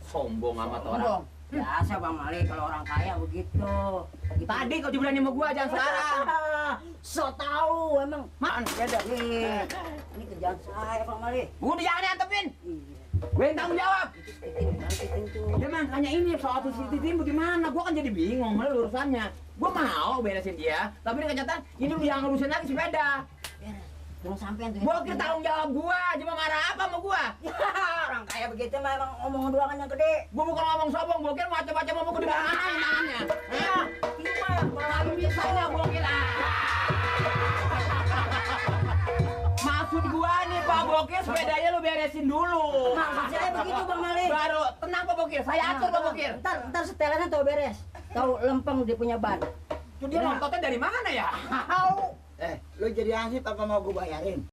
Sombong amat orang. Sombong. Biasa Bang Mali kalau orang kaya begitu. Tadi kau berani sama gua, jangan sekarang. So tahu emang. Man, beda nih. Ini kerjaan saya Bang Mali. Udah jangan diantepin. Iya. Gue yang tanggung jawab. Titin tuh. Ya makanya ini soal CCTV bagaimana? Gua kan jadi bingung malah urusannya. Gua mau beresin dia, tapi dengan kenyataan ini udah yang ngurusin lagi sepeda. Jangan sampean tuh. Gua kira tanggung jawab gua, cuma marah apa sama gua? Orang kaya begitu mah emang omongan doangan yang gede. Gua bukan ngomong sombong, gua kira macam-macam ngomong gua di mana tangannya. Ya, itu mah Lagi misalnya gua kira. Maksud gua nih Pak Bokir, sepedanya lu beresin dulu. maksud saya begitu Bang Mali. Baru tenang Pak Bokir, saya atur Pak Bokir. Ntar setelannya tahu beres. Tahu lempeng dia punya ban. Itu dia ngontotnya dari mana ya? Tahu. Lu jadi ansip apa mau gue bayarin?